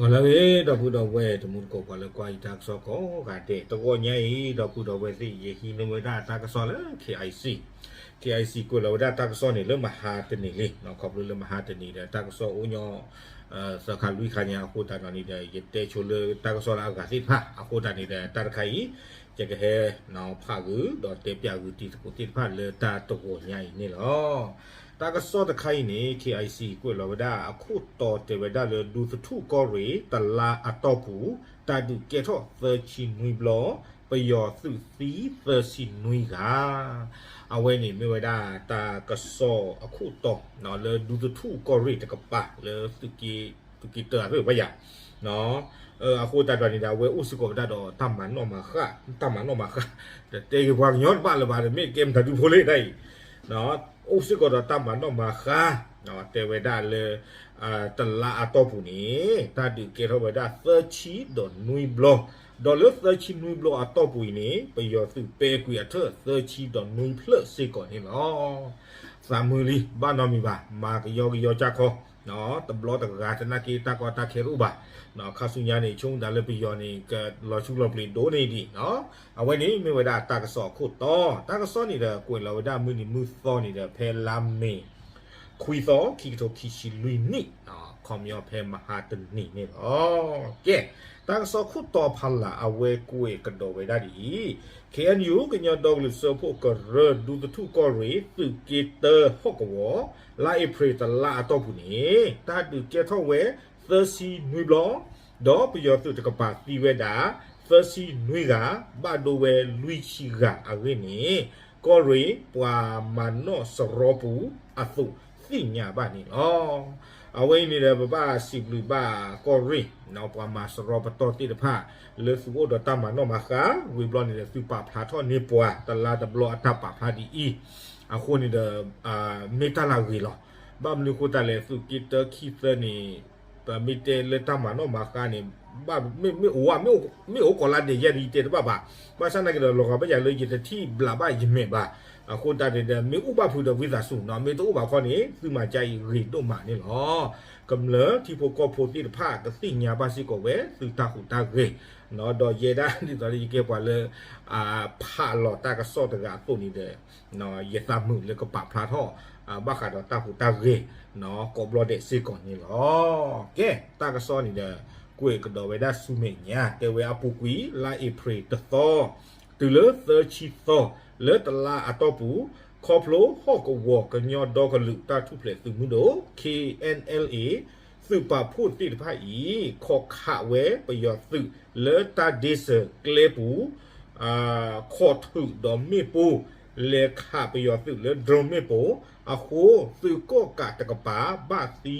ဟါလၢအဂ့ၤ ဒီပုၢ်ဒီဝဲၢ်တံၤသကိး ပှၤလၢကွၢ်ယတၢ်ကစီၣ်ကိးဂၤဒဲး, တဂီၤညါအံၤ ဒီပုၢ်ဒီဝဲၢ်သ့ၣ် ယဟံးန့ၢ်ဝဲဒၣ်တၢ်ကစီၣ်လၢ KIC, KIC ကွဲးလီၤဝဲဒၣ်တၢ်ကစီၣ်န့ၣ်လၢမဟါတနံၤလံ, ခီဖျိလၢမဟါတနံၤဒီး တၢ်ကစီၣ်အိၣ်ညီ သၢခါလွံၢ်ခါညါအဃိသတးဒီးန့ၣ်ဒီး ယတဲဆိလၢတၢ်ကစီၣ်လၢအဂၤသ့ၣ်တဖၣ်အဃိသတးန့ၣ်ဒီး တၢ်တခါအံၤ ယကဟဲဖးဂုာ်ဒီးတဲပၠးဂုာ်တံၤသကိးသ့ၣ်တဖၣ်လၢတၢ်တဂီၤညါအံၤန့ၣ်လီၤ. တၢ်ကစီၣ်တခါအံၤန့ၣ် KIC ကွဲးလီၤဝဲဒၣ်အခိၣ်တီတဲဝဲဒၣ်လၢ ဒူသထူၣ်ကီၢ်ရ့ၣ် တလါအတီၢ်ပူၤ တၢ်ဒုးကဲထီၣ်သၢဆံနွံဘျီ, ပယီၤသုးသံသၢဆံနွံဂၤ အဝဲန့ၣ်မ့ၢ်ဝဲဒၣ်တၢ်ကစီၣ်အခိၣ်တီ လၢဒူသထူၣ်ကီၢ်ရ့ၣ်တကပၤလၢ သုးက့တၢအသ့ၣ်ဘၣ်ယၤ အဃိသတးဒီးန့ၣ်ဒီး အဝဲအိၣ်စ့ၢ်ကီးဝဲဒၣ်ဒီးတၢ်မၤနီၣ်မၤဃါ, တၢ်မၤနီၣ်မၤဃါ, တတဲက့ၤပှၤကညီတဘၣ်လၢၤဘၣ် တမ့ၢ်ကဲမတၤဒူဖိလၢတၢ်အံၤ, အိၣ်စ့ၢ်ကီးဒီးတၢ်မၤနီၣ်မၤဃါ, တဲဝဲဒၣ်လၢ တလါအတီၢ်ပူၤန့ၣ် တၢ်ဒုးကဲထီၣ်ဝဲဒၣ်သၢဆံဒီးနွံဘျီ, ဒီးလၢသၢဆံနွံဘျီအတီၢ်ပူၤအံၤန့ၣ် ပယီၤသုးပဲကွံာ်အထၢၣ်သၢဆံဒီးနွံဖျၢၣ်စ့ၢ်ကီးန့ၣ်လီၤ. သးမုာ်လံ ဘၣ်နီတမံၤဘၣ် မၤကယီကယီကၢ်ခီ, တဘျီတဂၤတနာ်က့တၢ်ကီတၢ်ခဲတအိၣ်ဘၣ်, ခါဆူညါန့ၣ် ဆိကမိၣ်ဒၣ်လၢပယီၤန့ၣ် ကလီၤဆူလီၤပျံၤဒိၣ်န့ၢ်ဒံး, အဝဲန့ၣ်မ့ၢ်ဝဲဒၣ်တၢ်ကစီၣ်အခိၣ်တီ, တၢ်ကစီၣ်န့ၣ်ဒီးကွဲးလီၤဝဲဒၣ်မုၢ်နံၤမုၢ်သီန့ၣ်ဒီး ဖဲလါမ့ၤ ခွံသီ ခံကထိခံဆံလွံၢ်နံၣ်, ခီပညီဖဲမဟါတနံၤန့ၣ်လီၤ. ကဲ, တၢ်ကစီၣ်ခိၣ်တီဖးလၢ်အဝဲကွဲးကဒီးဝဲဒၣ်ဒ်အံၤ, KNU ကညီဒီကလုာ်စၢဖှိၣ်ကရၢ ဒူသထူၣ်ကီၢ်ရ့ၣ် သုးက့တၢဟီၣ်ကဝီၤ လါအ့ဖြ့ၣ်တလါအတီၢ်ပူၤန့ၣ် တၢ်ဒုးကဲထီၣ်ဝဲသၢဆံနွံဘျီ, ဒီးပယီၤသုးတကပၤသံဝဲဒၣ် သၢဆံနွံဂၤ, ဘၣ်ဒိဝဲလွံၢ်ဆံဂၤအဂ့ၢ်န့ၣ် ကီၢ်ရ့ၣ်ပှၤမၤနီၣ်စရီပူၤအသိးသ့ၣ်ညါဘၣ်န့ၣ်လီၤ. အဝဲအံၤန့ၣ်ဒီး ပဘၣ်စံးဘျုးဘၣ်ကီၢ်ရ့ၣ် ပှၤမၤစရီပတီၢ်သ့ၣ်တဖၣ် လၢသုအိၣ်ဒီးတၢ်မၤနီၣ်မၤဃါ, ဝံၤဘျီန့ၣ်ဒီး သုပာ်ဖျါထီၣ်န့ၢ်ပှၤတလါတဘျီအတၢ်ပာ်ဖျါဒ်အံၤ, အဃိန့ၣ်ဒီး မ့ၢ်တၢ်လၢအဂ့ၤလီၤ. ဘၣ်မနုၤအဃိသတးလဲၣ် သုးက့တၢခံသၢန့ၣ် ပမ့ၢ်တဲလၢတၢ်မၤနီၣ်မၤဃါန့ၣ် ဘၣ်မ့ၢ်အိၣ်ဝဲ မ့ၢ်အိၣ်ကိးလါဒဲးယဲၢ်ဒ်တဲတဘၣ်ဘၣ်, ဘၣ်ဆၣ်သနာ်က့ဒီး လီၤဂာ်ဘၣ်ယၤလၢယတထံၣ်ဘျးဘၣ်ယမဲာ်ဘၣ်, အဃိသတးန့ၣ်ဒီး မ့ၢ်အိၣ်ဘၣ်ဖုးဒီးဝံသးစူၤနီၤ, မ့ၢ်တအိၣ်ဘၣ်ခီန့ၣ် သုမၤကါအံၤဂ့ၤဒိၣ်မးန့ၣ်လီၤ. ကမျၢၢ်ထံဖိကီၢ်ဖိသ့ၣ်တဖၣ်ကသ့ၣ်ညါဘၣ်စ့ၢ်ကီးဝဲ သုတၢ်ဟူးတၢ်ဂဲၤ, ဒီးယဲဒၣ်ဒ်သိးလၢယကဲပှၤလၢ ဖးလီၤတၢ်ကစီၣ်တဂၤအသိးန့ၣ်ဒီး ယသးမုာ်လၢကပာ်ဖျါထီၣ် ဘၣ်ဃးဒီးတၢ်ဟူးတၢ်ဂဲၤ ကိးဘျီဒဲးစ့ၢ်ကီးန့ၣ်လီၤ. ကဲ, တၢ်ကစီၣ်န့ၣ်ဒီး ကွဲးကဒီးဝဲဒၣ်ဆူမဲာ်ညါ တဲဝဲအပူၤကွံာ် လါအ့ဖြ့ၣ်တသီ တုၤလၢသၢဆံသီ လၢတလါအတီၢ်ပူၤ ခီဖျိဟီၣ်ကဝီၤကညီဒီကလုာ်တၢ်ထူၣ်ဖျဲးသုးမုၢ်ဒိၣ် KNLA သုးပာ်ဖှိၣ်သ့ၣ်တဖၣ်အံၤ ခိးခးဝဲပယီၤသုးလၢတၢ်ဒ့စၢၤကျဲပူၤ ခိးထုးဒီးမ့ၣ်ပိၢ် လဲၤခးပယီၤသုးလၢ drone မ့ၣ်ပိၢ်အဃိ သုးကီၣ်ကးတကပၤ ဘၣ်သံ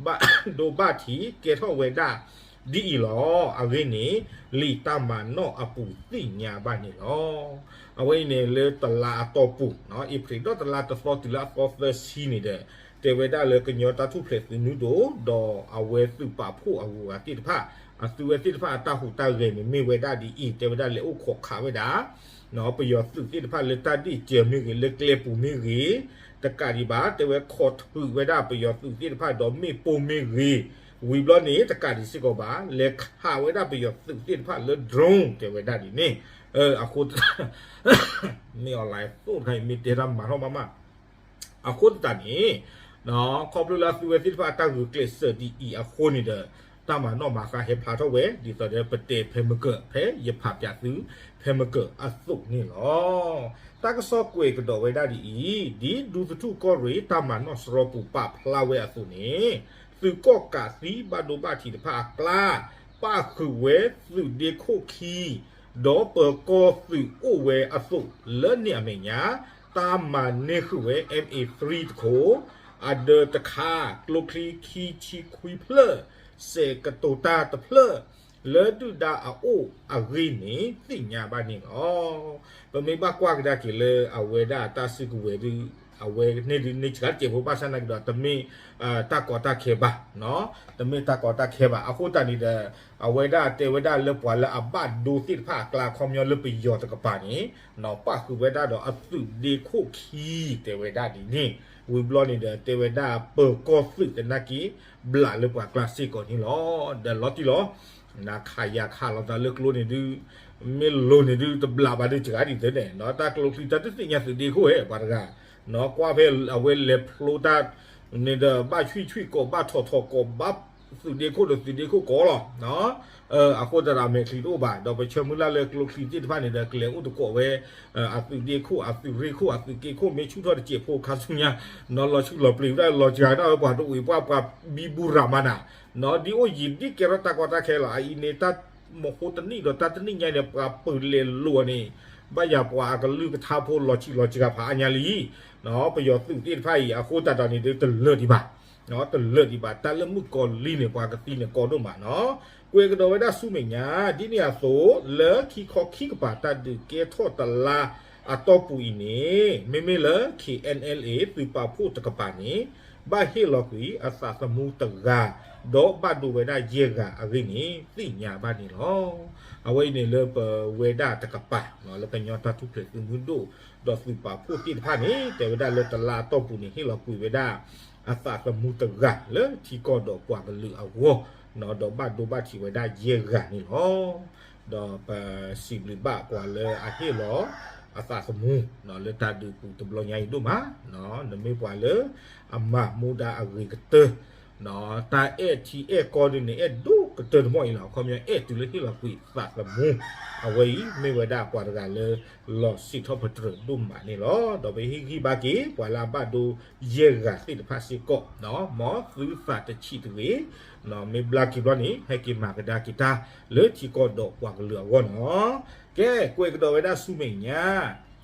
ဘၣ်ဒိဘၣ်ထံး ကဲထီၣ်ဝဲဒၣ်ဒ်အံၤလီၤ. အဂ့ၢ်န့ၣ် လံာ်တၢ်မၤနီၣ်အပူၤသ့ၣ်ညါဘၣ်န့ၣ်လီၤ. အဝဲအံၤန့ၣ်လၢတလါအတီၢ်ပူၤ အ့ဖြ့ၣ်ဒီးတလါတသီတုၤလၢအသီသၢဆံန့ၣ်ဒီး တဲဝဲဒၣ်လၢကညီတၢ်ထူၣ်ဖျဲးသုးမုၢ်ဒိၣ် ဒီးအဝဲသုးပာ်ဖှိၣ်အဂုၤအဂၤသ့ၣ်တဖၣ် အသုဝဲသ့ၣ်တဖၣ်အတၢ်ဟူးတၢ်ဂဲၤန့ၣ် မ့ၢ်ဝဲဒၣ်ဒ်အံၤ တဲဝဲဒၣ်လဲၤအိၣ်ခိးခးဝဲဒၣ် ပယီၤသုးသ့ၣ်တဖၣ်လၢတၢ်ဒ့ၣ်စၢၤမ့ၢ်ဂ့ၤ လၢကျဲပူၤမ့ၢ်ဂ့ၤ တကးဒံးဘၣ် တဲဝဲခိးထုးဝဲဒၣ်ပယီၤသုးသ့ၣ်တဖၣ်ဒီးမ့ၣ်ပိၢ်မ့ၢ်ဂ့ၤ ဝံၤဘျီန့ၣ် တကးဒံးစ့ၢ်ကီးဘၣ် လဲၤခးဝဲဒၣ်ပယီၤသုးသ့ၣ်တဖၣ်လၢ drone တဲဝဲဒၣ်ဒ်န့ၣ် အဃိ မ့ၢ် online သိၣ်တခါအံၤ မ့ၢ်တဲတၢ်မၤထီၣ်မးမး အဃိသတးန့ၣ် ခီဖျိလၢအသုဝဲသ့ၣ်တဖၣ်အတၢ်ဂုာ်ကျဲးစၢးဒ်အံၤအဃိန့ၣ်ဒီး တၢ်မၤနီၣ်မၤဃါဟဲဖျါထီၣ်ဝဲ ဒ်သိးဒီးပတဲဖဲမုၢ်ကၢၢ် ဖဲယဖးပၠးသု ဖဲမုၢ်ကၢၢ်အသိးန့ၣ်လီၤ. တၢ်ကစီၣ်ကွဲးကဒီးဝဲဒၣ်ဒ်အံၤ, ဒ်ဒူသထူၣ်ကီၢ်ရ့ၣ်တၢ်မၤနီၣ်စရီပူၤပာ်ဖျါဝဲအသိးန့ၣ် သုးကီၣ်ကးသံဘၣ်ဒိဘၣ်ထံးတဖၣ်အကျါ ပၣ်ဃုာ်ဝဲသုးဒ့ခိၣ်ခံ ဒီးပၢၤကီၢ်သုးအိၣ်ဝဲအသိး လၢန့ၣ်အမဲာ်ညါ တၢ်မၤန့ၢ်ဃုာ်ဝဲ MA three တခိၣ်, အဒၢတခါ, ကျိချံခံဆံခွံဖျၢၣ်, စဲးကတိၤတၢ်တဖျၢၣ် လၢဒုၣ်ဒါအအိၣ်အဂ့ၢ်န့ၣ် သ့ၣ်ညါဘၣ်န့ၣ်လီၤ. ပမ့ၢ်ဘၣ်ကွၢ်ကဒါက့ၤလၢအဝဲဒၣ်တၢ်စုကဝဲၤဒုး အဝဲန့ၣ်ဒုးန့ၣ်စှၤတစဲးဖိဘၣ်ဆၣ်နာ်က့ဒီး တမ့ၢ်တၢ်ကီတၢ်ခဲဘၣ်, တမ့ၢ်တၢ်ကီတၢ်ခဲဘၣ်. အဃိသတးန့ၣ်ဒီး အဝဲဒၣ်တဲဝဲဒၣ်လၢပှၤလၢအဘၣ်ဒိသ့ၣ်တဖၣ်အကျါ အခီပညီလၢပယီၤတကပၤန့ၣ် ပၣ်ဃုာ်ဝဲဒၣ်ဒီးအသုးဒ့ခိၣ်ခံ တဲဝဲဒၣ်ဒ်န့ၣ်, ဝံၤဘျီန့ၣ်ဒီး တဲဝဲဒၣ်ပၢၤကီၢ်သုးသနာ်က့ ဘျးလၢပှၤကျါစ့ၢ်ကီးန့ၣ်လီၤ. ဒီးလီၤတံၢ်လီၤ နခးယၤခးလိာ်သးလၢကျိန့ၣ်ဒုး မ့ၢ်လိၤန့ၣ်ဒုး တဘျးဘၣ်ဒုးစှၤဒ်သိးန့ၣ် တၢ်ကျိချံတၢ်တသ့ၣ်ညါသုးဒ့ခိၣ်ဧါ ပှၤတဂၤ ကွၢ်ဖဲအဝဲလဲၤဖျိတၢ်န့ၣ်ဒီး ဘၣ်ဆွံၣ်ဆွံၣ်ကိး ဘၣ်ထီၣ်ထီၣ်ကိး ဘၣ်သုးဒ့ခိၣ်ဒီးသုးဒ့ခိၣ်ကိးလီၤ. အဃိသတးဒီးအမဲာ်ချံတအိၣ်ဘၣ် ဒီးပဆၢမုၢ်လၢ်လၢကျိချံသ့ၣ်တဖၣ်န့ၣ်ဒီး ကလဲၤအိၣ်တကိးဝဲ အသုးဒ့ခိၣ် အသုးရ့ၣ်ခိၣ် အသုးက့ခိၣ် မ့ၢ်ဆူၣ်ထီၣ်တစဲးဖိခါဆူညါ နီၤလီၤဆူၣ်လီၤပျံၤဝဲဒၣ် လီၤစှၤဝဲဒၣ်ဝဲပှၤတဝံၤပှၢ် ပှၤဘံဘူရၤမၤနၤ ဒ်အိၣ်ယံၤဒ်ကဲထီၣ်တၢ်ကီတၢ်ခဲလီၤ. အအံၤန့ၣ် တၢ်မဟိတနံၣ်ဒီးတၢ်တနံၣ်ညါန့ၣ် ပှၤပၢၤလဲၤလိာ်န့ၣ် ဘၣ်ယၤပှၤအကလုၢ်ကထါဖိလီၤဆံးလီၤစှၤဖးအါညါလံ. ပယီၤသုးသ့ၣ်တဖၣ်အံၤ အဃိသတးဒီးန့ၣ်ဒုးတလၢာ်ဒံးဘၣ် တလၢာ်ဒံးဘၣ် တၢ်လၢမုၣ်ကီၤလံၢ်န့ၣ် ပှၤကသံန့ၣ်ကီဒိၣ်မးနီၤ. ကွဲးကဒီးဝဲဒၣ်ဆူမဲာ်ညါ ဒ်န့ၣ်အသိး လၢခံခီခံကပၤတၢ်ဒုးကဲထီၣ်တလါအတီၢ်ပူၤအံၤန့ၣ် မ့မ့ၢ်လၢ K N L A သုးပာ်ဖှိၣ်တကပၤန့ၣ် ဘၣ်ဟ့ၣ်လီၤကွံာ်အသးသမူတဂၤ ဒီးဘၣ်ဒိဝဲဒၣ်ယဲၢ်ဂၤအဂ့ၢ်န့ၣ် သ့ၣ်ညါဘၣ်န့ၣ်လီၤ. အဝဲအံၤန့ၣ်လၢပဝဲဒၣ်တကပၤ လၢကညီတၢ်ထူၣ်ဖျဲးသုးမုၢ်ဒိၣ် ဒီးသုးပာ်ဖှိၣ်သ့ၣ်တဖၣ်န့ၣ် တဲဝဲဒၣ်လၢတလါအတီၢ်ပူၤန့ၣ် ဟ့ၣ်လီၤကွံာ်ဝဲဒၣ် အသးသမူတဂၤလၢထံကီၢ်ဒီးပှၤကလုာ်အဂီၢ် ဒီးဘၣ်ဒိဘၣ်ထံးဝဲဒၣ်ယဲၢ်ဂၤန့ၣ်လီၤ. ဒီးပစံးဘျုးဘၣ်ပှၤလၢအဟ့ၣ်လီၤအသးသမူ လၢတၢ်ဒုးပူၤတဘျီညါအံၤဒိၣ်မး, နမ့ၢ်ပှၤလၢအမၤမူဒါအဂ့ၤကတၢၢ် တၢ်အဲၣ်ထံအဲၣ်ကီဒ်န့ၣ် အဲၣ်ဒိၣ်ကတၢၢ်တမီၢ်အံၤလီၤ. အခီပညီအဲၣ်တုၤလၢဟ့ၣ်လီၤကွံာ်သးသမူ အဝဲအံၤမ့ၢ်ဝဲဒၣ်ပှၤတဂၤလၢ လီၤစံးထီၣ်ပတြၢၤဒိၣ်မးန့ၣ်လီၤ. ဒီးပဟ့ၣ်ဂံၢ်ဘါက့ၤ ပှၤလၢအဘၣ်ဒိယဲၢ်ဂၤသ့ၣ်တဖၣ်စ့ၢ်ကီး, မ်သုသးတဆံးတဂ့ၤ, မ့ၢ်ဘျါက့ၤဘျီန့ၣ် ဟဲက့ၤမၤကဒါက့ၤတၢ်လၢထံကီၢ်ဒီးပှၤကလုာ်အဂီၢ်နီၤ. ကဲ ကွဲးကဒီးဝဲဒၣ်ဆူမဲာ်ညါ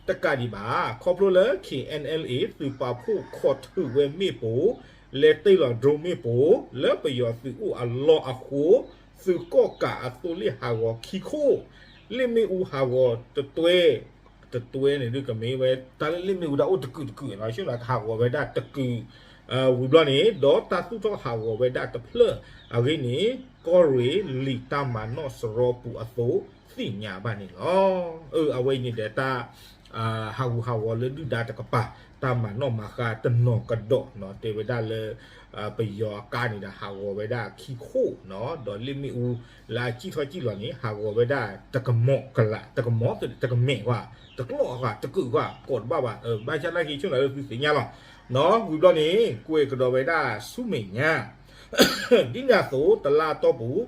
တကးဒံးဘၣ် ခီဖျိလၢ K N L A သုးပာ်ဖှိၣ်ခီၣ်ထုးဝဲမ့ၣ်ပိၢ် လဲၤတ့ၢ်လီၤ drone မ့ၣ်ပိၢ် လၢပယီၤသုးအိၣ်အလီၢ်အဃိ သုးကီၣ်ကးအသိလ့ၣ်ဟးဂီၤခံခိၣ်, လ့ၣ်မ့ၣ်အူဟးဂီၤတတွဲ, တတွဲန့ၣ်ဒုးကမ့ၢ်ဝဲ တၢ်လၢလ့ၣ်မ့ၣ်အူဒၣ်အိၣ်တကုာ်တကုာ်နီၤ ဆ့ၣ်နီၤကဟးဂီၤဝဲဒၣ်တကုာ်, ဝံၤဘျီန့ၣ် ဒီးတၢ်သူၣ်ထီၣ်ဟးဂီၤဝဲဒၣ်တဖျၢၣ်အဂ့ၢ်န့ၣ် ကီၢ်ရ့ၣ်လံာ်တၢ်မၤနီၣ်စရီပူၤအသိး သ့ၣ်ညါဘၣ်န့ၣ်လီၤ. အၢ အဝဲအံၤန့ၣ်ဒီးတၢ် ဟးဂူာ်ဟးဂီၤလၢဒုၣ်ဒါတကပၤ တၢ်မၤနီၣ်မၤဃါတနီၤကဒီးနီၤ တဲဝဲဒၣ်လၢ ပယီၤအကါန့ၣ်ဒီးဟးဂီၤဝဲဒၣ်ခံခိၣ်နီၤ ဒီးလ့ၣ်မ့ၣ်အူလၢအစံၣ်ထီၣ်စံၣ်လီၤန့ၣ် ဟးဂီၤဝဲဒၣ်တကမီၤကလး တကမီၤ တကမဲာ်ကွၢ် တကျီၢ်ကွၢ် တကုာ်ကွၢ် ကိးတဘၣ်ဘၣ် ဘၣ်ဆၣ်သနာ်က့ဆ့ၣ်နီၤလၢသုသ့ၣ်ညါလီၤ. ဝံၤဘျီန့ၣ် ကွဲးကဒီးဝဲဒၣ်ဆူမဲာ်ညါ ဒ်န့ၣ်အသိး တလါအတီၢ်ပူၤ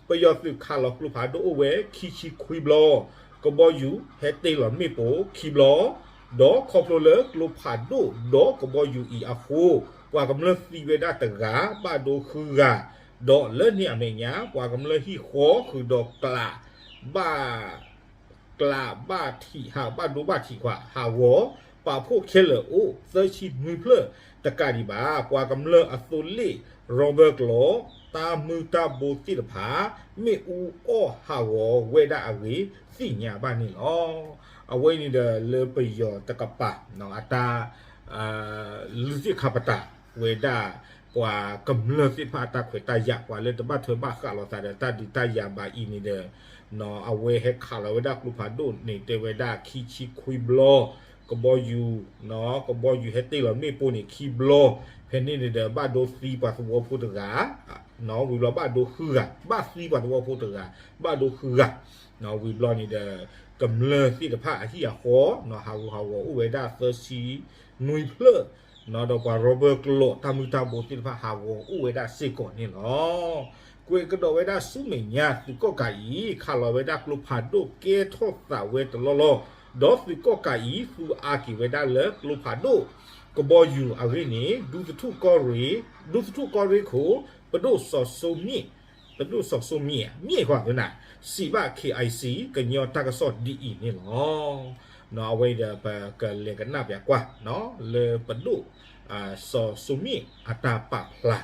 ပယီၤသုးခးလီၤကျိဖးဒိၣ်အိၣ်ဝဲခံဆံခွံဘျီ, ကဘီယူၤဟဲတ့ၢ်လီၤမ့ၣ်ပိၢ်ခံဘျီ, ဒီးခီဖျိလၢကျိဖးဒိၣ်ဒီးကဘီယူၤအံၤအဃိ, ပှၤကမျၢၢ်သံဝဲဒၣ်တဂၤ ဘၣ်ဒိဃုဂၤ, ဒီးလၢန့ၣ်အမဲာ်ညါ ပှၤကမျၢၢ်ဟံၣ်ဃီဃုာ်ဒီးကျး ဘၣ် ကျးဘၣ်ထံး ဟးဘၣ်ဒိဘၣ်ထံးကွၢ် ဟးဂီၤ ပာ်ဖှိၣ်ခဲလၢာ်အိၣ်သၢဆံနွံဖျၢၣ် တကးဒံးဘၣ် ပှၤကမျၢၢ်အသိလ့ၣ် rubber ကျီ တၢ်မုၢ်တၢ်ဘိသ့ၣ်တဖၣ် မ့ၣ်အူအီၣ်ဟးဂီၤဝဲဒၣ်အဂ့ၢ် သ့ၣ်ညါဘၣ်န့ၣ်လီၤ. အဝဲအံၤန့ၣ်ဒီးလၢပယီၤတကပၤ အတၢ် လုၢ်သ့ၣ်ခါပတာ်ဝဲဒၣ် ပှၤကမျၢၢ်သ့ၣ်တဖၣ်အတၢ်ခွဲးတၢ်ယာ် ပှၤလၢတဘၣ်ထွဲဘၣ်ဃးလိာ်သးဒီးတၢ်ဒုးတၢ်ယၤဘၣ်အံၤန့ၣ်ဒီး အဝဲဟဲခးလီၤဝဲဒၣ်ကျိဖးဒိၣ်န့ၣ် တဲဝဲဒၣ်ခံဆံခွံဘျီ ကဘီယူၤ ကဘီယူၤဟဲတ့ၢ်လီၤမ့ၣ်ပိၢ်န့ၣ်ခံဘျီ ဖဲန့ၣ်န့ၣ်ဒီး ဘၣ်ဒိသံပှၤသဝီဖိတဂၤ ဝံၤဘျီဘၣ်ဒိဃုဂၤ ဘၣ်သံပှၤသဝီဖိတဂၤ ဘၣ်ဒိဃုဂၤ ဝံၤဘျီန့ၣ်ဒီး ကမျၢၢ်သ့ၣ်တဖၣ်အဟံၣ်အဃီ ဟးဂူာ်ဟးဂီၤအိၣ်ဝဲဒၣ်သၢဆံနွံဖျၢၣ် ဒီးပှၤ rubber ကျီ တၢ်မုၢ်တၢ်ဘိသ့ၣ်တဖၣ်ဟးဂီၤအိၣ်ဝဲဒၣ်စ့ၢ်ကီးန့ၣ်လီၤ. ကွဲးကဒီးဝဲဒၣ်ဆူမဲာ်ညါ သုးကီၣ်ကးအံၤ ခးလီၤဝဲဒၣ်ကျိဖးဒိၣ်ကဲထီၣ်သးဝဲတလီၢ်လီၢ် ဒီးသုးကီၣ်ကးအံၤ သူအါက့ၤဝဲဒၣ်လၢကျိဖးဒိၣ် ကဘီယူၤအဂ့ၢ်န့ၣ် ဒူသထူၣ်ကီၢ်ရ့ၣ် ဒူသထူၣ်ကီၢ်ရ့ၣ်ခိၣ် ပဒိၣ်စီၤစိမ့ၣ် ပဒိၣ်စီၤစိမ့ၣ် မ့ၣ်ကွၢ်သနာ် စံးဘၣ် K I C ကညီတၢ်ကစီၣ်ဒ်အံၤန့ၣ်လီၤ. အဝဲဒီးပကလဲၤကနၣ်ပျးကွၢ် လၢပဒိၣ် စီၤစိမ့ၣ်အတၢ်ပာ်ဖျါ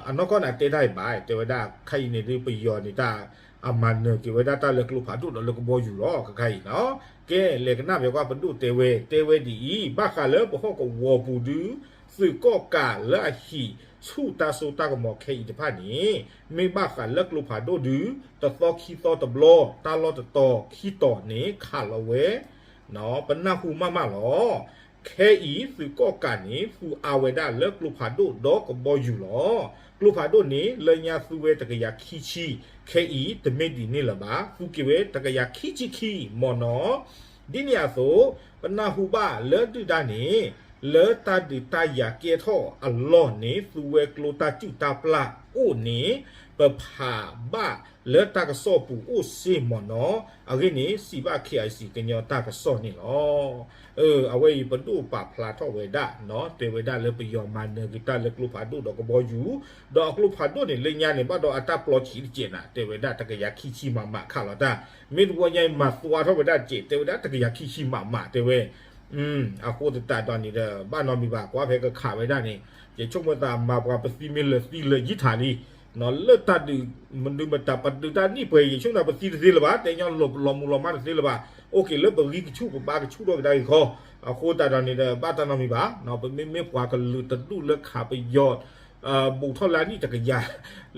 အနီၢ်ကီၢ်န့ၣ်တဲတၢ်အံၤဘၣ် တဲဝဲဒၣ်ခဲအံၤန့ၣ်ဒုး ပယီၤန့ၣ်တၢ် အမၤနၢၤက့ၤဝဲဒၣ်တၢ်လၢကျိဖးဒိၣ်ဒီးလၢကဘီယူၤလီၤ ခဲခါအံၤနီၤ ကဲ လဲၤကနၣ်ပကွၢ်ပဒိၣ်တဲဝဲ, တဲဝဲဒ်အံၤ, ဘၣ်ဃးလၢပဟီၣ်ကဝီၤပူၤဒုး သုးကီၣ်ကးလၢအဟံးဆူၣ်တၢ်စိတၢ်ကမီၤခဲအံၤတဖၣ်န့ၣ် မ့ၢ်ဘၣ်ဃးလၢကျိဖးဒိၣ်ဒုး တသီခံသီတဘျီ တၢ်လီၢ်တတီၤခံတီၤန့ၣ် ခးလီၤဝဲ ပနၢ်ဟူမးမးလီၤ. ခဲအံၤသုးကီၣ်ကးန့ၣ် သူအါဝဲဒၣ်လၢကျိဖးဒိၣ်ဒီးကဘီယူၤလီၤ. ကျိဖးဒိၣ်န့ၣ် လၢညါသူဝဲတကယၤခံဆံ, ခဲအံၤတမ့ၢ်ဒ်န့ၣ်လၢၤဘၣ်, သူက့ၤဝဲတကယၤခံဆံခံမ့ၢ်နီၤ. ဒ်န့ၣ်အသိး ပနၢ်ဟူဘၣ်လၢဒုၣ်ဒါန့ၣ် လၢတၢ်ဒုးတၢ်ယၤကဲထီၣ်အလီၢ်န့ၣ် သူဝဲကျိတၢ်စုၣ်တၢ်ပျၢ်အိၣ်န့ၣ် ပဖးဘၣ်လၢတၢ်ကစီၣ်ပူၤအိၣ်စ့ၢ်မ့ၢ်နီၤ. အဂ့ၢ်န့ၣ် စံးဘၣ် KIC ကညီတၢ်ကစီၣ်န့ၣ်လီၤ. အဝဲအံၤပဒိၣ်ပာ်ဖျါထီၣ်ဝဲဒၣ်နီၤ, တဲဝဲဒၣ်လၢပယီၤမၤနၢၤက့ၤတၢ်လၢကျိဖးဒိၣ်ဒီးကဘီယူၤ, ဒီးအကျိဖးဒိၣ်န့ၣ် လၢညါန့ၣ် ဘၣ်ဒီးအတၢ်ပျီဆံးတကဲးနၤ, တဲဝဲဒၣ်တကယၤခံဆံမးမးခးလီၤတၢ်, မ့ၢ်တဝီညါအံၤ မၤသွါထီၣ်ဝဲဒၣ်တကဲး, တဲဝဲဒၣ်တကယၤခံဆံမးမး တဲဝဲ အဃိသတးဒီးန့ၣ်ဒီး ဘၣ်နီတမံၤဘၣ်, ကွၢ်ဖဲကခးဝဲဒၣ်န့ၣ် ယဆိကမိၣ်သးမၤပှၤပသံမ့ၢ်လၢာ်သံလၢာ်ယံာ်ထးလံ, လၢတၢ်ဒုး မနုၤမတၤ ပဒုးတၢ်နံၣ်ပှဲၤ ယဆိကမိၣ်သးပသံတသ့လၢၤဘၣ်, တဲညီလီၤမုၢ်လီၤမးတသ့လၢၤဘၣ်, အိၣ်က့ၤလၢပဂံၢ်ကဆူၣ်ပဘါကဆူၣ်ထီၣ်ကဒါက့ၤခီ, အဃိသတးဒီးန့ၣ်ဒီး ဘၣ်တၢ်နီတမံၤဘၣ်, ပမ့မ့ၢ်ပှၤကလုာ်တဒူၣ်လၢခးပယီၤ ဘူးထီၣ်လၢအနံၣ်တကယၤ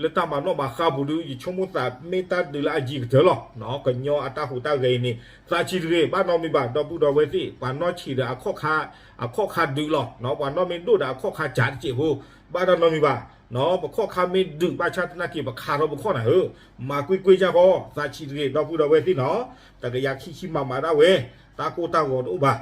လၢတၢ်မၤနီၣ်မၤဃါပူၤဒုး ယဆိကမိၣ်သးမ့ၢ်တၢ်ဒုးလၢအယံၤကတၢၢ်လီၤ. ကညီအတၢ်ဟူးတၢ်ဂဲၤအံၤန့ၣ် သးဆံးတဂ့ၤ, ဘၣ်နီတမံၤဘၣ်, ဒီပုၢ်ဒီဝဲၢ်သ့ၣ်, ပှၤနီၢ်ဆံးဒီးအခီၣ်ခါ, အခီၣ်ခါဒုးလီၤ, ပှၤနီၢ်မ့ၢ်ဒိၣ်ဒီးအခီၣ်ခါစှၤတစဲးဖိ, ဘၣ်တၢ်နီတမံၤဘၣ်, ပခီၣ်ခါမ့ၢ်ဒုးဘၣ်ဆၣ်သနာ်က့ ပခးထီၣ်ပခီၣ်နၤဧၢ, မၤကွ့ၢ်ကွ့ၢ်ကၢ်ဃီ, သးဆံးတဂ့ၤ ဒီပုၢ်ဒီဝဲၢ်သ့ၣ်နီၤ, တကယၤခံဆံမးမးဒၣ်ဝဲ, တၢ်ကိၢ်တၢ်ဂီၤတအိၣ်ဘၣ်,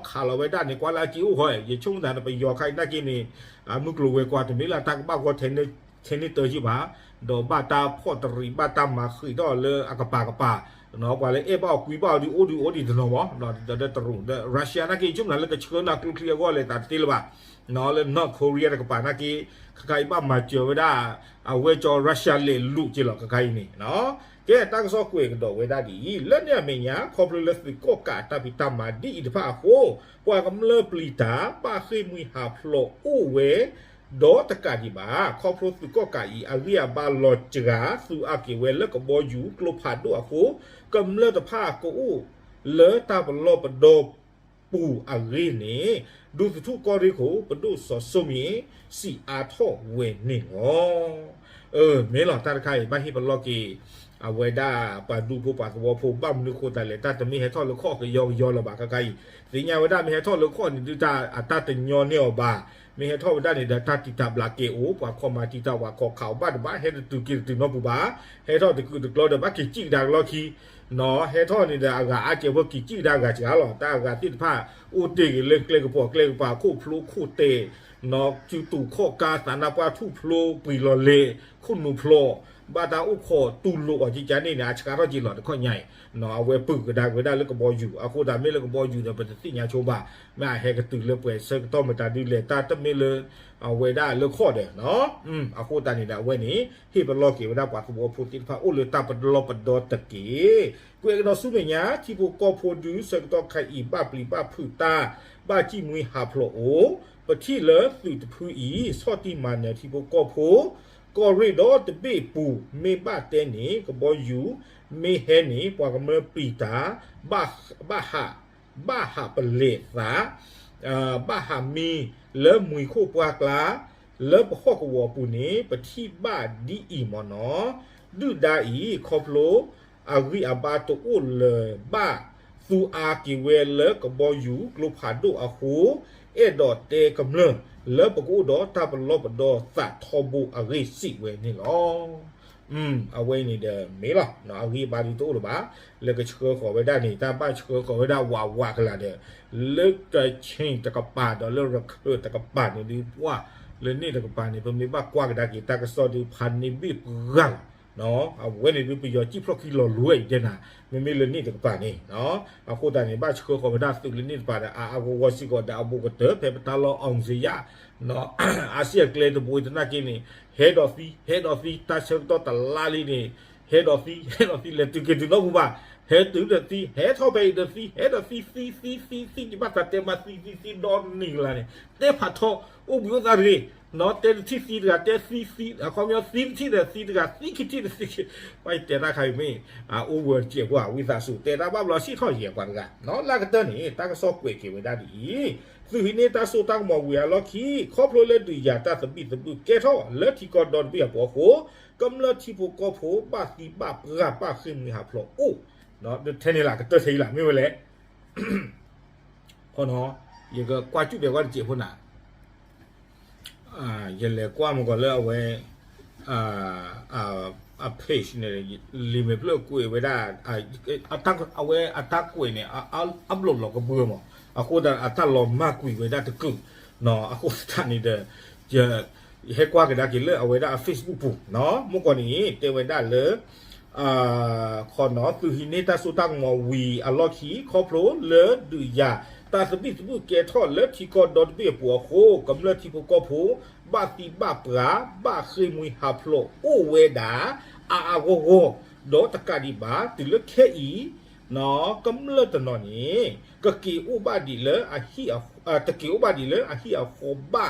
ခးလီၤဝဲဒၣ်န့ၣ် ကွၢ်လၢအစ့အိၣ်ဃီ, ယဆိကမိၣ်သးဒီးပယီၤခါအံၤသနာ်က့န့ၣ် မုၢ်ကျိၤဝဲၤကွာ်တမ့ၢ်လၢတၢ်ကဘၣ်ဂီၢ်ထဲန့ၣ်တၢ်က့ဘၣ်, ဒီးဘၣ်တၢ်ဖီၣ်တရံး ဘၣ်တၢ်မၤဃံးထီၣ်လၢအကပၤကပၤ, ပှၤလၢအဲၣ်ဘၣ်အီၤကွံဘၣ်အီၤဒုးအိၣ်ဒုးအိၣ်ဒံးတနီၤမး, ဒီးတရူး ဒီး Russia သနာ်က့ ယဆိကမိၣ်လၢကဆှၢနၤကျိချံအဂီၢ်လဲၤသးတသ့လၢၤဘၣ်, လၢ North Korea တကပၤသနာ်က့ ခဲခါအံၤဘၣ်မၤစၢၤဝဲဒၣ် အဝဲကၠီ Russia လဲၤလူၤက့ၤလီၤ ခဲခါအံၤန့ၣ် ကဲ တၢ်ကစီၣ်ကွဲးကဒီးဝဲဒၣ်ဒ်အံၤ, လၢန့ၣ်အမဲာ်ညါ ခီဖျိလၢသုးကီၣ်ကးအတၢ်ဖံးတၢ်မၤဒ်အံၤတဖၣ်အဃိ, ပှၤကမျၢၢ်ပျံၤတၢ် ဘၣ်ဃ့ၢ်မှံဟးဖျိးအိၣ်ဝဲ ဒီးတကးဒံးဘၣ်, ခီဖျိသုးကီၣ်ကးအံၤ အဂံၢ်အဘါလီၤစှၤ သူအါက့ၤဝဲလၢကဘီယူၤကျိဖးဒိၣ်အဃိ, ကမျၢၢ်တဖၣ်ကအိၣ်လၢတၢ်ပလီၢ်ပဒီပူၤအဂ့ၢ်န့ၣ်, ဒူသထူၣ်ကီၢ်ရ့ၣ်ခိၣ် ပဒိၣ်စီၤစိမ့ၢ် စံးအါထီၣ်ဝဲန့ၣ်လီၤ. အၢ မ့ၢ်လီၤ တၢ်တခါအံၤ ဘၣ်ဟ့ၣ်ပလီၢ်က့ၤ အဝဲဒၣ်ပှၤဒူဖိပှၤသဝီဖိ ဘၣ်မနုၤဃိသတးလဲၣ် တၢ်တမ့ၢ်ဟဲထီၣ်လၢခီၣ်ကယီကယီလၢၤဘၣ် ခဲခါအံၤ, သ့ၣ်ညါဝဲဒၣ်မ့ၢ်ဟဲထီၣ်လၢခီၣ်န့ၣ်ဒုး တၢ်အတၢ်တညီန့ၢ်အီၤဘၣ်, မ့ၢ်ဟဲထီၣ်ဝဲဒၣ်န့ၣ်ဒီး တၢ်တံာ်တာ်ဘျးက့ၤအိၣ် ပှၤခီၣ်မၤတံာ်တာ် ပှၤခီၣ်ခးအိၣ် ဘၣ်တဘၣ် ဟဲတတုၤက့ၤတတုၤနီတပူၤဘၣ်, ဟဲထီၣ်တကုာ်တကျီဒီး ဘၣ်က့ၤစံၣ်ကဒါကလီခံ နီၤ ဟဲထီၣ်န့ၣ်ဒီး အဂၤအါကဲးဖိက့ၤစံၣ်ကဒါဂၤစှၤလီၤ, တၢ်အဂၤသ့ၣ်တဖၣ် အိၣ်တ့ၢ်ဂ့ၤလၢကျဲကပီၤကျဲကပၤ ခိၣ်ဖျိခိၣ်တဲာ်, နီၤ စုတူာ်ခီၣ်ကါ သးနါပှၢ်ထူၣ်ဖျိ ပှံာ်လီၤလဲၤ ခိၣ်နူာ်ဖျိ, ဘၣ်တၢ်အိၣ်ခိးတူၢ်လိာ်အီၤကကန့ၣ်န့ၣ် အဆှၢထီၣ်က့ၤလီၤတခီညါအံၤ, နီၤ အဝဲပုၢ်ကဒါက့ၤဝဲဒၣ်လၢကဘီယူၤ, အဃိသတးမ့ၢ်လၢကဘီယူၤဒီး ပတသ့ၣ်ညါဆိဘၣ်, မ့ၢ်အဟဲကတုၤလၢပှဲၤဆၢကတီၢ်မတၤဒုလဲၣ် တၢ်တမ့ၢ်လၢ အဝဲဒၣ်လၢခီၣ်ဒီး အဃိသတးန့ၣ်ဒီး အဝဲန့ၣ် ဟ့ၣ်ပလီၢ်က့ၤဝဲဒၣ်ပှၤသဝီဖိသ့ၣ်တဖၣ် အိၣ်လၢတၢ်ပလီၢ်ပဒီတက့ၢ်. ကွဲးကဒီးဆူမဲာ်ညါ ထံဖိကီၢ်ဖိဒုး ဆၢကတီၢ်ခဲအံၤ ဘၣ်ပျံၤဘၣ်ဖုးတၢ် ဘၣ်ဃ့ၢ်မှံဟးဖျိးအိၣ်, ပထံၣ်လၢသုးတဖုအံၤ ဆီၣ်တံၢ်မၤနၢၤထံဖိကီၢ်ဖိ ကီၢ်ရ့ၣ်ဒီတဘ့ၣ်ပူၤ မ့ၢ်ဘၣ်တဲန့ၣ် ကဘီယူၤ မ့ၢ်ဟဲန့ၣ် ပှၤကမျၢၢ်ပျံၤတၢ် ဘၣ်ဟး ဘၣ်ဟးပလဲၤသး ဘၣ်ဟးမံလၢမှံၤခိၣ်ပှၢ်ကျါ လၢပဟီၣ်ကဝီၤပူၤန့ၣ် ပထံၣ်ဘၣ်ဒ်အံၤမ့ၢ်နီၤ, ဒုၣ်ဒါအံၤ ခီဖျိအဂံၢ်အဘါတအိၣ်လၢၤဘၣ် သူအါက့ၤဝဲလၢကဘီယူၤကျိဖးဒိၣ်အဃိ, အဲၣ်ဒိးတဲကမျၢၢ် လၢပကအိၣ်ဒီးတၢ်ပလီၢ်ပဒီသးထီဘိအဂ့ၢ်စံးဝဲန့ၣ်လီၤ. အဝဲန့ၣ်ဒီးမ့ၢ်လီၤ အဂံၢ်အဘါဒုးတအိၣ်လၢၤဘၣ်, လၢကဆှၢဃီၤဝဲဒၣ်န့ၣ် တၢ်ဘၣ်ဆှၢဃီၤဝဲဒၣ်ဝးဝးကလာ်ဒီး လၢကခ့ၣ်တကပၤဒီးလၢရခၢၣ်တကပၤန့ၣ်ဒုး ပှၢ်လၢန့ၣ်တကပၤန့ၣ် ပမ့ၢ်ဘၣ်ကွၢ်ကဒါက့ၤတၢ်ကစီၣ်ဒုး ဖးန့ၢ်ဘ့ၣ်ပှၢ်လီၤ. အဝဲန့ၣ်ဒုး ပယီၤစံၣ်ဖျိၣ်ခံလီၤလူၤဝဲအံၤတဲနၤ, မ့မ့ၢ်လၢန့ၣ်တကပၤန့ၣ် အဃိသတးန့ၣ် ဘၣ်ဆှၢဃီၤဝဲဒၣ်သုးလၢန့ၣ်တကပၤဒီး အါအါဂီၢ်ဂီၢ်စ့ၢ်ကီးဒီးအဘူးကတၢၢ် ဖဲပတၢ်လီၢ် အောင်ဇေယျ အါစံၣ်အကျဲတဘိသနာ်က့န့ၣ် ဟဲဒီးသံ ဟဲဒီးသံ တၢ်ဆၢကတီၢ်တလါလံန့ၣ် ဟဲဒီးသံ ဟဲဒီးသံ လဲၤတုၤက့ၤတုၤနီတပူၤဘၣ်, ဟဲတုၤဒီးသံ ဟဲထီၣ်ဖဲအံၤဒီးသံ ဟဲဒီးသံ သံ သံ သံ သံ ယဘၣ်သးတဲမး သံ သံ သံ ဒီနံၤကလါန့ၣ် တဲဖးထီ အိၣ်ဘှံးအိၣ်သါတဂ့ၤ တဲတထံၣ်သံတဂၤ တဲသံသံ အခီပညီသံတထံၣ်ဒီးသံတဂၤ သံခံထံၣ်ဒီးသံခံ, ပှၤတဲတၢ်ခါအံၤမ့ၢ် အိၣ်ဝဲတစဲးဖိဧါ ဝံသးစူၤ တဲတၢ်ဘၣ်ဘျီစံၣ်ထီၣ်ယဲပှၤတဂၤ, လၢကတၢၢ်န့ၣ် တၢ်ကစီၣ်ကွဲးက့ၤဝဲဒၣ်ဒ်အံၤ, သုးဟံးန့ၢ်တၢ်စိတၢ်ကမီၤဝံၤအလီၢ်ခံ ခီဖျိလၢဒုးယၤတၢ်သဘံၣ်သဘုၣ်ကဲထီၣ်လၢထံကီၢ်ဒီတဘ့ၣ်အပူၤအဃိ ကမျၢၢ်ထံဖိကီၢ်ဖိဘၣ်သံဘၣ်ပှၢ်ဘၣ်ဃ့ၢ်မှံဟးဖျိးအိၣ်, ထဲန့ၣ်လၢကတၢၢ်ထဲအံၤလၢမ့ၢ်ဝဲလဲၣ် ယကကွၢ်စူၣ်ဒဲးဝဲတစဲးဖိနၤ ယလဲၤကွၢ်မ့ၢ်ကီးလၢအဝဲ အ page န့ၣ် လံာ်မဲာ်ဖျၢၣ်ကွဲးဝဲဒၣ် အဝဲအတၢ်ကွဲးန့ၣ် အဘျီၣ်လီၤကဘှၢမး အဃိသတးအတၢ်လီၤမၢ်ကွံာ်ဝဲဒၣ်တကုာ်, အဃိသတးန့ၣ်ဒီး ယဟဲကွၢ်ကဒါက့ၤလၢအဝဲဒၣ်အ Facebook ပူၤ မ့ၢ်ကီးန့ၣ် တဲဝဲဒၣ်လၢ ခီနီၤ သုးဟံးန့ၢ်တၢ်စိတၢ်ကမီၤဝံၤအလီၢ်ခံ ခီဖျိလၢဒုးယၤ တၢ်သဘံၣ်သဘုၣ်ကဲထီၣ်လၢထံကီၢ်ဒီတဘ့ၣ်အပူၤအဃိ ကမျၢၢ်ထံဖိကီၢ်ဖိ ဘၣ်သံဘၣ်ပှၢ် ဘၣ်ဃ့ၢ်မှံဟးဖျိးအိၣ်ဝဲဒၣ် အါအါဂီၢ်ဂီၢ်, ဒီးတကးဒံးဘၣ် တုၤလၢခဲအံၤ ကမျၢၢ်တနီၤန့ၣ် ကက့ၤအိၣ်ဘၣ်ဒံးလၢ တက့ၤအိၣ်ဘၣ်ဒံးလၢအဟံၣ်အဃီဘၣ်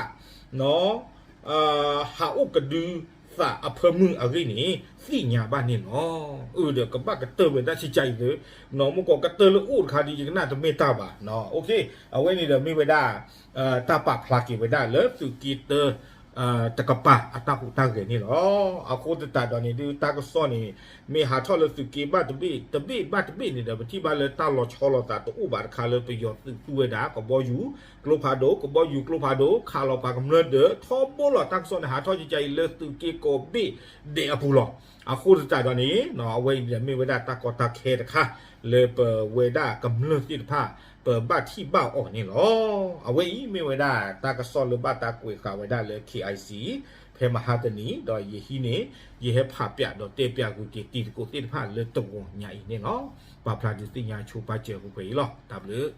ဟးအိၣ်ကဒုသးအဖၢမုၢ်အဂ့ၢ်န့ၣ် သ့ၣ်ညါဘၣ်န့ၣ်လီၤ. အဒီးကဘၣ်ကတၢၢ်ဝဲဒၣ်ဆံးကါအံၤသ့, မ့ၢ်ကီးကတၢၢ်လၢအိၣ်တခါဒီး ယကနၣ်တမ့ၢ်တၢ်ဘၣ်, အဝဲန့ၣ်ဒီးမ့ၢ်ဝဲဒၣ် တၢ်ပာ်ဖျါက့ၤဝဲဒၣ်လၢသုးက့တၢ တကပၤအတၢ်ဟူးတၢ်ဂဲၤန့ၣ်လီၤ. အဃိသတးဒီးန့ၣ်ဒုး တၢ်ကစီၣ်န့ၣ် မ့ၢ်ဟးထီၣ်လၢသုးက့ဘၣ်တဘ့ၣ် တဘ့ၣ်ဘၣ်တဘ့ၣ်န့ၣ်ဒီး ပထံၣ်ဘၣ်လၢတၢ်လီၤဆီလိာ်သးတအိၣ်ဘၣ်တခါလၢပယီၤသုးသူဝဲဒၣ် ကဘီယူၤကျိဖးဒိၣ် ကဘီယူၤကျိဖးဒိၣ် ခးလီၤပှၤကမျၢၢ်ဒီး ထီဘိလီၤ တၢ်ကစီၣ်န့ၣ် ဟးထီၣ်ကကါအံၤလၢသုးက့ကိးဘ့ၣ်ဒဲးအပူၤလီၤ. အဃိသတးဒီးန့ၣ် အဝဲအံၤမ့ၢ်ဝဲဒၣ်တၢ်ကီတၢ်ခဲတခါ လၢပဝဲဒၣ်ကမျၢၢ်သ့ၣ်တဖၣ် ပဘၣ်ထံၣ်ဘၣ်အီၤန့ၣ်လီၤ. အဝဲအံၤမ့ၢ်ဝဲဒၣ်တၢ်ကစီၣ်လၢဘၣ်တၢ်ကွဲးဃာ်ဝဲဒၣ်လၢ KIC ဖဲမဟါတနံၤ ဒီးယဟံးန့ၣ် ယဟဲဖးပၠးဒီးတဲပၠးကွံာ်က့ၤတံၤသကိးသ့ၣ်တဖၣ်လၢတဂီၤညါအံၤန့ၣ်လီၤ. ပာ်ဖျါဒုးသ့ၣ်ညါဆိပာ်စၢၤပှဲၤအံၤလီၤ. တၢ်ဘျုး